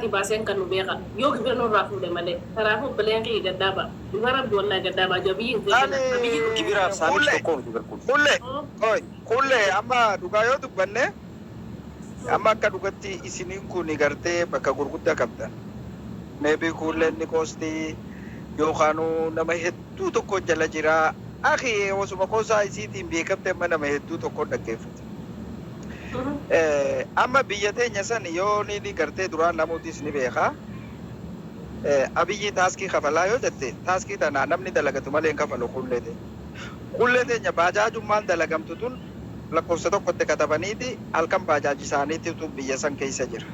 isaatii baasee hin kannu beeka. Yoo gibira nurraa fuudhe malee. Kanaafuu obboleeyyan kiyya gad dhaabaa. Dhugaa rabbi wallahi gad dhaabaa jiru. Abiyyi hin Ani seeqinaa. Abiyyi dhufe. Gibiraaf saamichi kulle tokkoo miti bar kun. kulle qoy kulle amma dhugaa yoo dubbanne amma akka dhugatti isiniin kun gartee bakka gurguddaa qabdan. Maybe kuulleen ni qoosti yookaanuu nama hedduu tokko jala jira. Akhi osuma qoosaa isiitiin beekamte amma nama hedduu tokko dhaggeeffata. Amma biyya teenya san yoo ni gartee duraan namuutis ni beeka. Abiyyi taaskii kafalaa yoo jette taaskii tana namni dalagatu malee hin kafalu kuullee teenya. Kuullee teenya baajaajummaan dalagamtu tun lakkoofsa tokkotti katabaniiti halkan baajaaji isaaniititu biyya san keessa jira.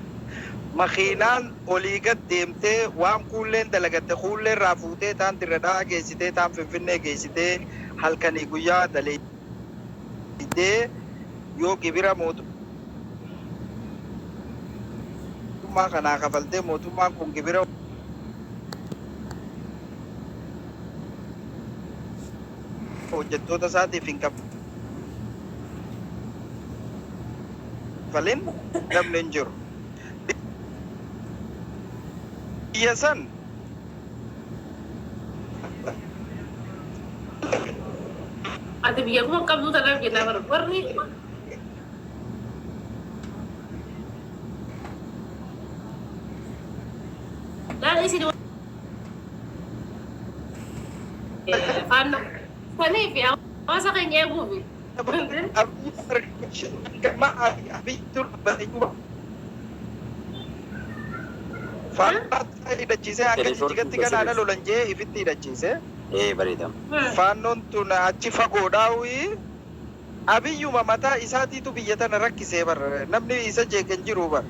Makiinaan olii gad deemtee waan kuulleen dalagatte kuulleerraa fuutee taan Dirre Dhawaa geessitee taan Finfinnee geessitee halkanii guyyaa daleeydee yoo gibira mootummaa kanaa kafaltee mootummaan kun gibira hojjettoota isaatiif hin kafalin namni hin jiru. Biyya san Ati biyya kuma qabduu tanaaf jennaa bara warri laal isin faannoo sanii fi hawaasa keenya eeguufi. Faannoo hidhachiisee hanga Telefoon Jijjigatti fuula ganaadha sirreessi. lolan jee ifitti hidhachiise. Ee bareeda. Faannoon tun achi fagoodhaawii Abiyyuma mataa isaatiitu biyya tana rakkisee bar namni isa jeeqe hin jiru bar.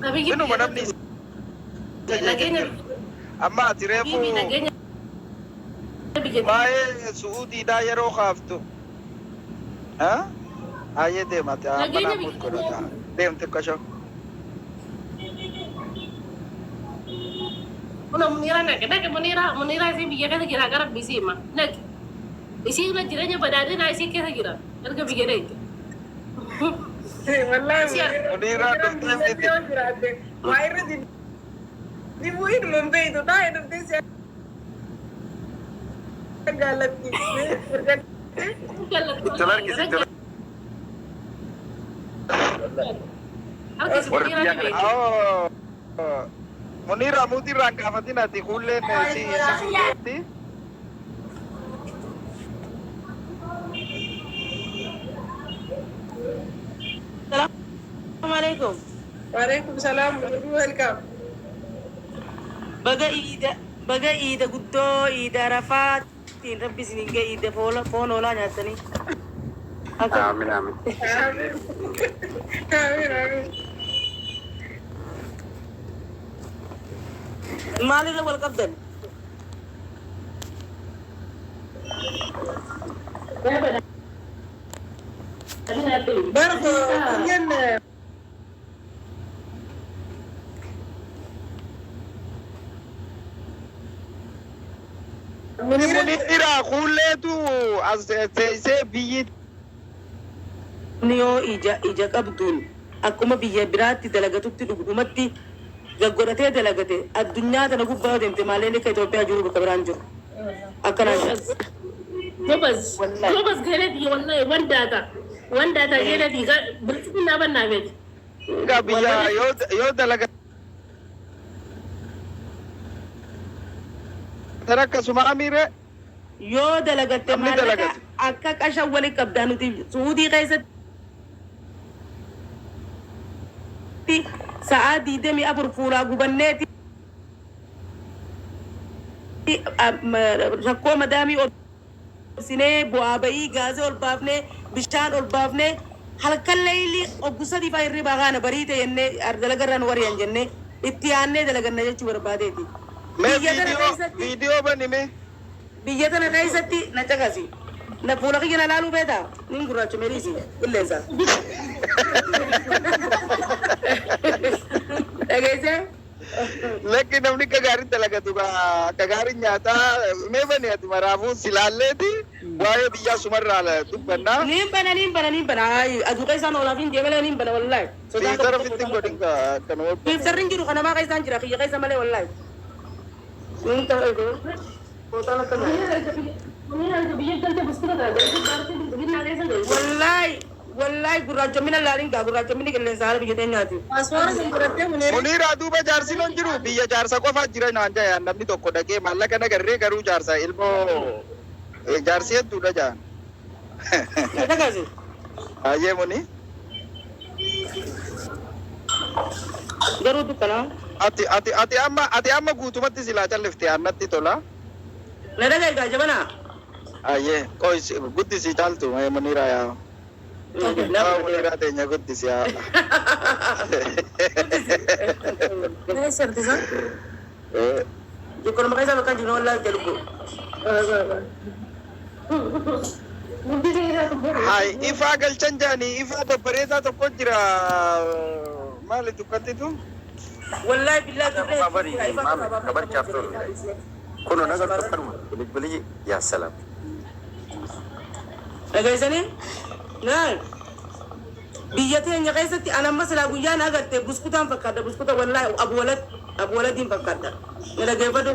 Abiyyi Inuma biyya namni irratti isa jeeqe hin nageenya jiru. Amma ati reefu Bibi nageenya biyya waa'ee Su'uudiidhaa yeroo kaaftu. Hayyee deemate amma nageenya naa biyya muut godhata. Deem xiqqasho. Kuna Muniraa naqe naqe Muniraa Muniraa isii biyya keessa jira gara bisii hima naqe isii irra jireenya badhaadhinaa isii keessa jira erga biyya dheeyte. Wallahi Isii arga. Muniiraan Muniraan dhuftee biyyatti miti. yoo jiraatte waa irra dibuu inuma hin beektu taa'ee dhuftee si jaalatti. Itti ol harkisi itti ol Harkisi warri Muniraa biyyaa ni kana beekti. Awoo. Muniira muutii irraan gaafatin ati kuulleen si si suuteetti. Assalamu alaikum. Waalaikum salaam. Welcome. Baga iida baga iida guddoo iida arafaatiin rabbi isiniin ga'e iida foon hoolaa nyaattanii. Akkam. Aamin aamin. Amiin. Amiin amiin. Maalirra wal qabdan? Bara kunyaan Munira Muniira kuulleetu as teessee biyyi Namni yoo ija ija qabduun akkuma biyya biraatti dalagatutti dhugumatti gaggodhatee dalagate addunyaa tana gubbaa yoo deemte maaleen akka Itoophiyaa jiru bakka biraan jiru. Akkanaa jira. Gobaz Wallahi. gobaz geeleti wallahi wan daata wan daata geeleti bilisinnaa bannaa beeti. egaa biyya Wallahi. yoo yoo dalagatan akkasuma amiire Yoo dalagatte namni maallaqa dalagatu. akka qashan wali qabdaa nuti Suudii keessatti sa'aa 24 fuulaa gubanneeti rakkoo madaamii obsinee bu'aa bayii gaazee ol baafnee bishaan ol baafnee halkan leeylii oggu sadii faa hirribaa kaana barii ta'e jennee dalagarraa nu wari'an jennee itti yaannee dalaganna jechuu barbaadeeti. Mee Biyya tana viidiyoo keessatti viidiyoo bani mee. biyya tana keessatti na caqasi. Na fuula kiyya na laaluu beetaa? Nin gurraacha meeriisi qilleensa. Dhageessee? Lakki namni akka gaarii dalagatu akka gaarii nyaataa mee bani ati maraafuu silaalleeti waa'ee biyyaa sumarraa dubbannaa. Niin bana, niin bana, niin bana. Aduu keessaan oolaaf hin deemale, niin bana wallaahi. Filter ofitti hin godhin kanuma. Filterri hin jiru, kan namaa keessaan jira, kiyya keessa malee wallaahi. Niin ta'e kootaan akkana. Biyya galte buskuta taate. Wallaahi wallaahi, gurraachomina laaliin gaa, gurraachomini qilleensa haala biyya teenyaati. Paaspoora sun fudhattee Muniira. Muniira, duuba jaarsi non jiru, biyya jaarsa qofa jira naan jaa. Namni tokko dhaqee maallaqa nagarree garuu jaarsa ilmoo jaarsi hedduudha jaan. Dhagaase. Baay'ee muni. Garuu dukkanaa. Ati amma guutumatti silaa callifte annatti tola. Na dhagaye gaa jabanaa. Ayyee qois guddisii caaltu Muniira yaa. Muniira teenya guddisi yaa. Eessa argisa? Dukkanuma keessa bakka jiru wallaahi jalubbu. Hai ifaa galchan jaanii ifaa babbareedaa tokko jira, maali dukkattitu? Wallaahi billaahi. Bari kabar chapter kuno nagar tokkaruma bilig ya salam. Dhageessanii? Naan. Biyya teenya keessatti an amma silaa guyyaan agarte buskutaan fakkaadha, buskuta wallaahi, abuwalad abuwaladiin fakkaadha. Na dhageeffadhu.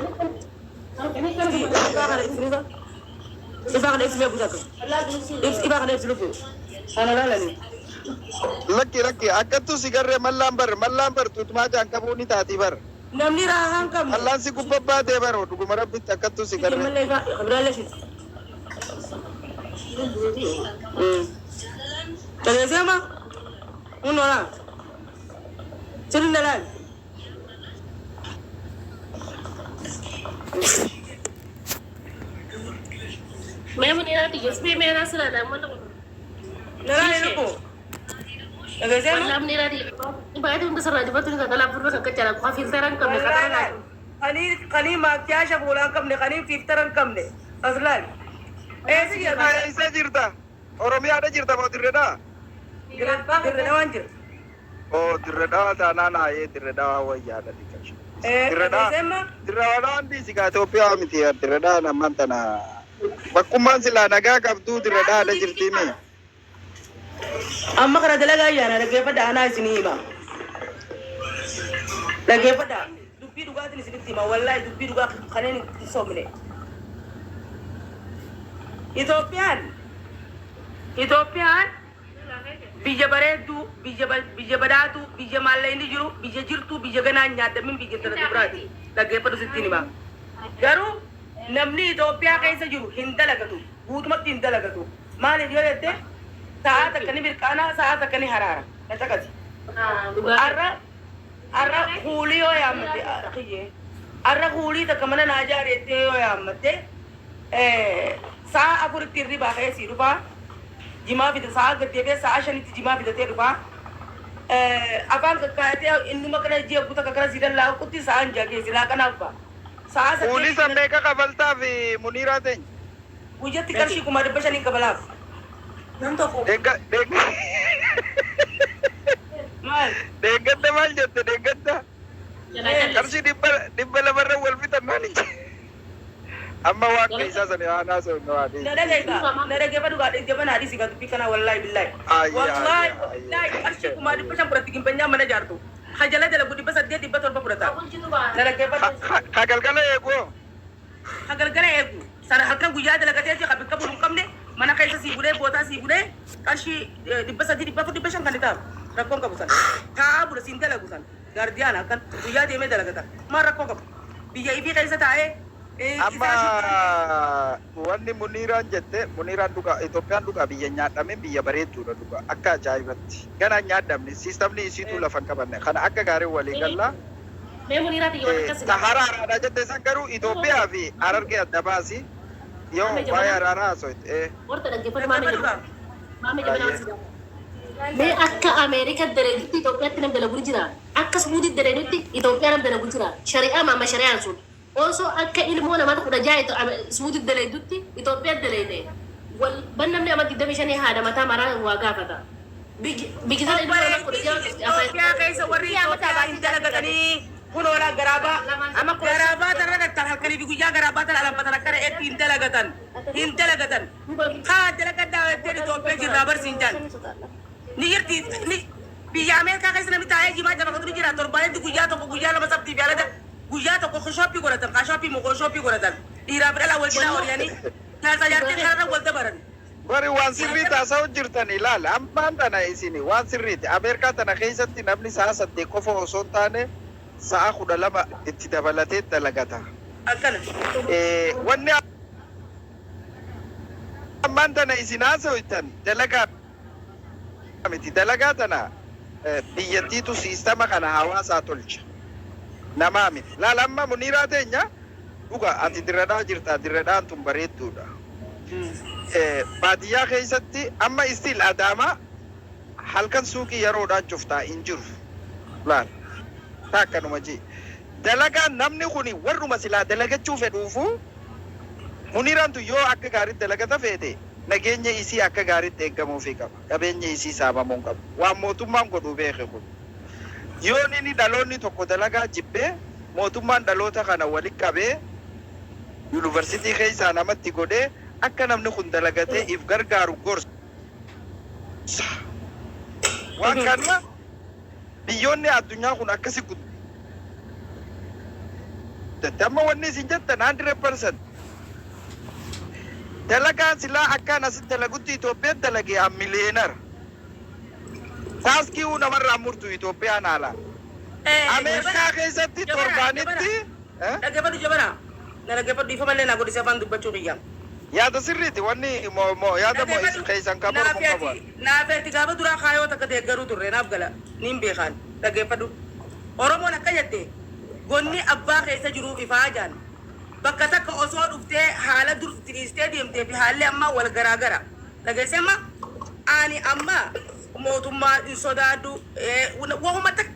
Ifaa kana ibsinisa. Ifaa kana ibsimee busaka. Ifaa kana ibsi lubbuu. Ana laalanii. Lakki lakki, akkattu si garree mallaan bar tutumaa jaan qabuu ni taati bar. Namni raahaa hin qabne. Mallaan si gubba baatee bar, dhuguma rabbitti akkattu si garree. Mallee ifaa kabiraalee shit. Dhageessee ma? Kun noolaa. Sirri na laal. Mee Muniira dhiyeessee mee silaa namoota. Na laal lubbuu. Dhageessee ma? Walaa Muniira dhiyeessee baay'ee hunda sirraa dibatu ni kakala furra kakka jala qofa filter hin qabne katara. Kanii kanii maakkiyaasha fuulaa hin qabne, kanii filter hin qabne as laal. Eessi jira? Eessa jirta? Oromiyaadha jirta moo Dirredhaa? Dirre Dhawaan jira. Oo, Dirredhaa taanaan haayee Dirredhaa wayyaadha dhiqashu. Dirredhaa Dhageessee ma? Dirredhaan dhiisi gaa, Itoophiyaa miti Dirredhaan ammaan tana. Bakkummaan silaa nagaa qabduu Dirredhaadha jirti mi? Amma kana dalagaa ayyaana, dhaggeeffadha, anaa isinii hima. Dhaggeeffadha. Dubbii dhugaatiin isinitti hima. Wallaahi dubbii dhugaa kanneen hin sobne. Itoophiyaan biyya bareedduu, biyya badhaatu, biyya maallaqni jiru, biyya jirtu, biyya ganaa hin nyaadamin, biyya intala dubaraati. Dhaggeeffadhu, sittiin hima. Garuu namni Itoophiyaa keessa jiru hin dalagatu. Guutumatti hin dalagatu. Maaliif yoo jette, sa'a takka ni mirqaanaa, sa'a takka ni haraara. Na caqasi. Arra kuulii yoo yaammatte kiyyee. Arra kuulii takka mana naa ijaarettee yoo yaammatte, sa'a 4tti hirribaa ka'ee sii dhufaa. Jimaa fida, sa'a gad deebi'ee sa'a 5tti jimaa fidatee dhufaa. Afaan kakkaayatee innuma kana ji'a guutaa kakkara sii dallaa qutti sa'aan ja'a keessi laaqanaaf ba'a. Sa'a Kuulii 8 san meeqa kafaltaa fi Muniiraa teenya? Guyyatti qarshii 500,000 kabalaaf. Nam tokko. Maal? Deeggadda maal jette deeggadda? Qarshii 200rra wal fitan maal hin amma waan keessaa sana waan haasa'u hin waan. Na dhagaita, na dhaggeeffadhu gaa, jabana hadisi gaa, dubbii kana wallaahi billaahi. Ayya, Wallaahi ayya, billaahi, qarshii 500,000 fudhatti gimbanyaa mana jaartu. Hajala dalagu 800, 700 fudhata. Na dhaggeeffadhu. Ka galgala eeguu. Ha galgala eegu. Sana halkan guyyaa dalagateeti ka bakka bulu hin qabne mana keessa sii bulee bootaa sii bulee qarshii 300, 400, 500 kan taa'u rakkoon qabu sana. Taa'aa bula siin dalagu sana. Gaardiyaan halkan guyyaa deemee dalagata. Maal rakkoo qabu? Biyya ifii keessa taa'ee Amma wanni Muniiraan jette, Muniiraan dhugaa, Itoophiyaan dhugaa biyya nyaadhame, biyya bareedduudha dhugaa akka ajaa'ibatti. Gana nyaadhamne siistamni isiituu lafa hin qabanne kana akka gaarii walii gallaa. Mee Muniiraa xiyya waan akkas Ta haraaraadha jette san garuu Itoophiyaa fi Harargee adda baasi yoo waa'ee haraaraa haasofte. Warta dhaggeeffatu maame jabana. Maame jabana waan sigaa. Mee akka Ameerika dalagutti Itoophiyaatti nam dalagu jira. Akka Suudii dalagutti Itoophiyaa nam dalagu jira. Shari'aa maama shari'aan sun. Osoo akka ilmoo namaa 16 Suudii dalagutti Itoophiyaa dalayne. Wal ban namni amma 25 haadha mataa maraa waa gaafata. Biyyi sana ilmoo namaa 16 Itoophiyaa keessa warri Itoophiyaa hin dalagatanii. Kun oolaa garaabaa garaabaa tanarra dattan halkanii fi guyyaa garaabaa tana alanfatan akka re'eetti hin dalagatan hin dalagatan. Kaa dalagadhaa jettee Itoophiyaa jirraa barsiin jaan. Ni jirti ni biyya Ameerikaa keessa namni taa'ee jimaa jabaqatu ni jira. Torbaanitti guyyaa tokko, guyyaa lama, sabtii fi alada guyyaa tokko shooppii godhatan, kaa shooppii mukoo shooppii godhatan. Dhiiraa fi dhalaa wal cinaa oolanii jaarsa jaartiin kanarra wal dabaran. Bari waan sirrii taasa'u jirtan ilaala. Ammaan tana isin waan sirriiti. Ameerikaa tana keessatti namni sa'a 8 qofa osoo hin taane sa'a 12 itti dabalatee dalagata. Akkana. Wanni ammaan tana isin haasa'utan dalagaa miti. Dalagaa tana biyyattiitu siistama kana hawaasaa tolcha. Namaa miti. Laala, amma Muniiraa teenya, dhuga ati dirradhaa jirta. Dirradhaan tun bareedduudha. Baadiyyaa keessatti amma still Adaamaa halkan suuqii yeroodhaan cuftaa hin jiru. Laal. Takkanuma jee. Dalagaan namni kuni warruma silaa dalagachuu fedhuufu, Muniiraan tun yoo akka gaariitti dalagata feete, nageenya isii akka gaariitti eeggamuufii qaba. Qabeenya isii saamamuu hin qabu. Waan mootummaan godhu beeke kun. Yoo inni dhaloonni tokko dalagaa jibbee, mootummaan dhaloota kana walitti qabee yuunivarsiitii keessaa namatti godhee akka namni kun dalagatee if gargaaru gorsa. Waan kana biyyoonni addunyaa kun akkasi guddatte. Amma wanni isin jettan 100%. Dalagaan silaa akkaan asitti dalagutti Itoophiyaan dalagee an millionaire. Taaskii namarraa murtu Itoophiyaan haalaan. Ameerikaa keessatti torbaanitti Dhaggeeffadhu jabana. Na dhaggeeffadhu, ifa malee naa godhise afaan dubbachuu kiyya. Yaada sirriiti wanni moo yaada moo isin keessan kan mormu qabu. Naafeeti gaafa duraa kaayoo takka deeggaruu turre naaf gala niin beekaan, dhaggeeffadhu. Oromoon akka jette gonni abbaa keessa jiruuf ifaa jaan. Bakka takka osoo dhuftee haala dur itti dhiistee deemtee fi haalli ammaa wal garaagara. Dhageessee, amma ani amma mootummaa hin sodaadhu, wahuma takka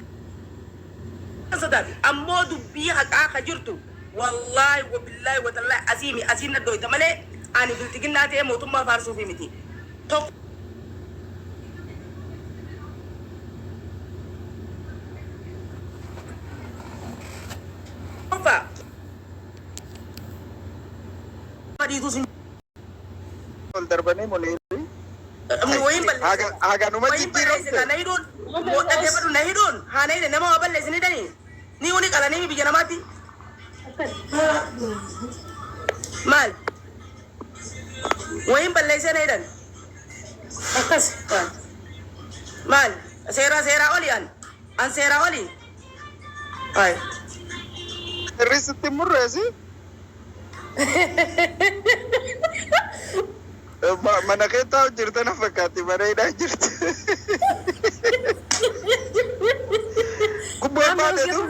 hin sodaadhu. Ammoo dubbii haqaa ka jirtu, wallaahi wabillaahi watallaahi, asiimi asiin na dhoyta malee ani bilxiginnaa ta'ee mootummaa faarsuufi miti. Tokko Tokkoffaa dhiituu sin Ol darbanii Muniirri. Wayin balleesse. Haganuma Wayin balleesse. jijjiiramte. Na hidhuun moo dhaggeeffadhu, na hidhuun haa na hidhe, nama waa balleesse ni dhani ni uni qalanii biyya namaatti maal wayin balleessee na hidhan akkas maal seeraa seeraa oli an seeraa oli ay. Sirriitti murreesi. Mana kee taa'u jirta na fakkaatti, mana hidhaa jirti. Gubbaan baateetu.